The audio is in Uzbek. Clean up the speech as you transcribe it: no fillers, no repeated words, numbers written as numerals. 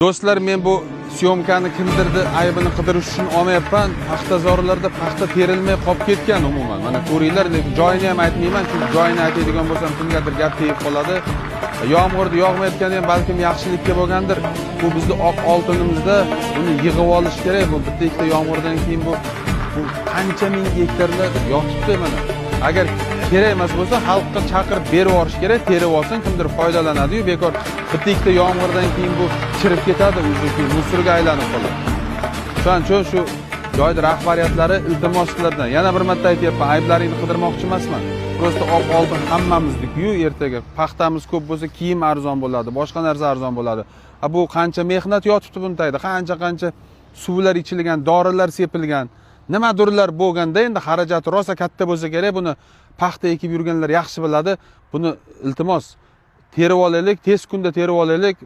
Do'stlar, men bu syomkani kimdirni aybini qidirish uchun olmayapman. Paxtazorlarda paxta terilmay qolib ketgan umuman. Mana ko'ringlar, lekin joyini ham aytmayman, chunki joyini aytadigan bo'lsam kimgadir gap tegib qoladi. Yomg'irni yog'mayotgani ham balkim yaxshilikka bo'lgandir. Bu bizni oq oltinimizda, buni yig'ib olish kerak. Bu bitta ikkita yomg'irdan keyin bu qancha ming gektarlar yotibdi mana. Agar kerak emas bo'lsa, xalqqa chaqirib berib yuborish kerak, terib olsin, kimdir foydalanadi-yu, bekor bitta ikkita yomg'irdan keyin bu chirib ketadi, уже keyin musorga aylanib qoladi. Shuning uchun shu joyda rahbariyatlari, iltimos sizlardan. Yana bir marta aytyapman, ayblaringni qidirmoqchi emasman. Просто oq oltin hammamizniki-yu, ertaga paxtamiz ko'p bo'lsa, kiyim arzon bo'ladi, boshqa narsa arzon bo'ladi. Ha, bu qancha mehnat yotibdi buni tagida, qancha qancha suvlar ichilgan, dorilar sepilgan, nimadirlar bo'lganda endi xarajati rosa katta bo'lsa kerak. Buni paxta ekib yurganlar yaxshi biladi. Buni iltimos terib olaylik, tez kunda terib olaylik.